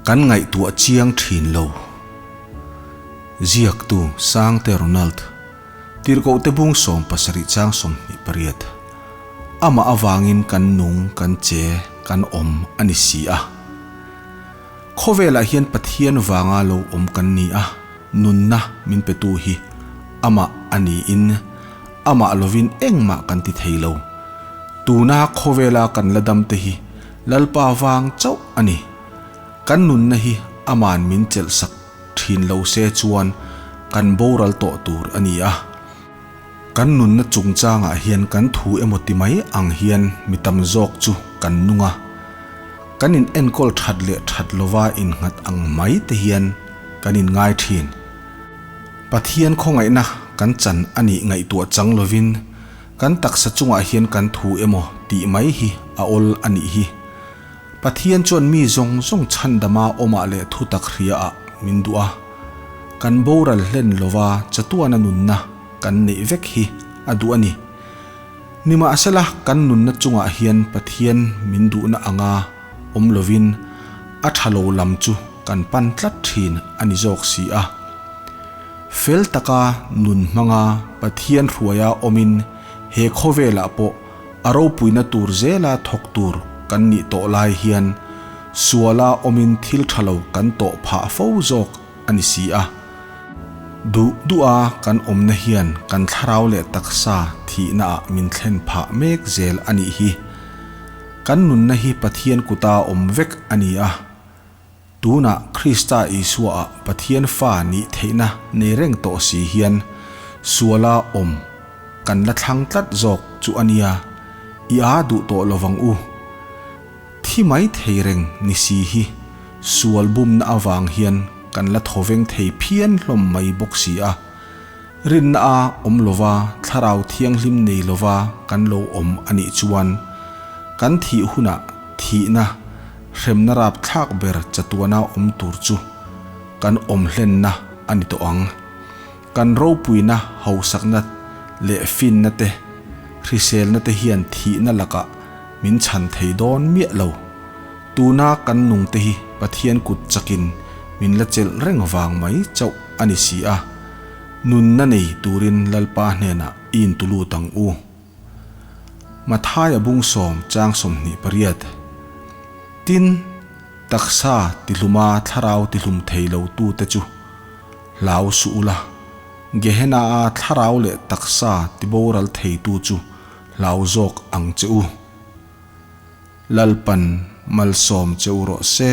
Kan ngaihtuah chiang thin lo. Ziaktu Sangte Ronald, Tirhkohte bung 70 chang 28. Amah avangin kan nung, kan che, kan awm a ni si a. Khawvelah hian Pathian vanga lo awm kan ni a, nunna min petu hi amah a niin amah lovin engmah kan ti thei lo. Tuna khawvela kan la dam te hi Lalpa vang chauh a ni. Kan nunna hi aman min chelh sak thin lo se chuan kan boral tawh tur a ni a. Kan nunna chungchangah hian kan thu emaw ti mai ang hian mi tam zawk chu kan nung a. Kan in enkawl that leh that lova innghat ang mai te hian kan in ngai thin. Pathian khawngaihna kan chan a nih ngaihtuah chang lovin kan taksa chungah hian kan thu emaw tih mai hi a awl a nih hi. Pathian chuan mi zawng zawng chhandama awmah leh thutak hriaah min duh a, kan boral hlen lova chatuana nunna kan neih vek hi a duh a ni. Nimahsela, kan nunna chungah hian Pathian min duhna anga awm lovin a tha lo lam chu kan pan tlat thin a ni zawk si a. Fel taka nun hmanga Pathian hruaia awmin he khawvelah pawh A ropuina tur zela thawk tur kan nih tawh lai hian suala awmin thil tha lo kan tawh phah fo zawk a ni si a. Duh duha kan awmna hian kan thlarau leh taksa thihnaah min thlen phah mek zel a nih hi. Kan nunna hi Pathian kuta awm vek a ni a. Tunah Krista Isuaah Pathian fa nih theihna nei reng tawh si hian suala awm kan la thlang tlat zawk chu a nia, i a duh tawh lovang u. Thi mai thei reng ni si hi sual bumna avang hian kan la thawveng thei phian hlawm mai bawk si a. Rinna a awm lova Thlarau Thianghlim nei lova kan lo awm a nih chuan kan thih hunah thihna Hremna rapthlak ber chatuana awm tur chu kan awm hlenna a ni tawh ang. Kan ropuina hausakna leh finna te, hriselna te hian thihna lakah min chhan thei dawn miah lo. Tuna kan nungte hi Pathian kut chakin min la chelh reng vang mai chauh a ni si a. Nunna nei turin Lalpa hnenah i intulut ang u. Mathaia bung sawm chang 28. Tin, taksa tihluma thlarau tihlum thei lo tute chu hlau suh ula, Gehenna-a thlarau leh taksa tiboral theitu chu hlau zawk ang che u. Lalpan malsawm che u rawh se.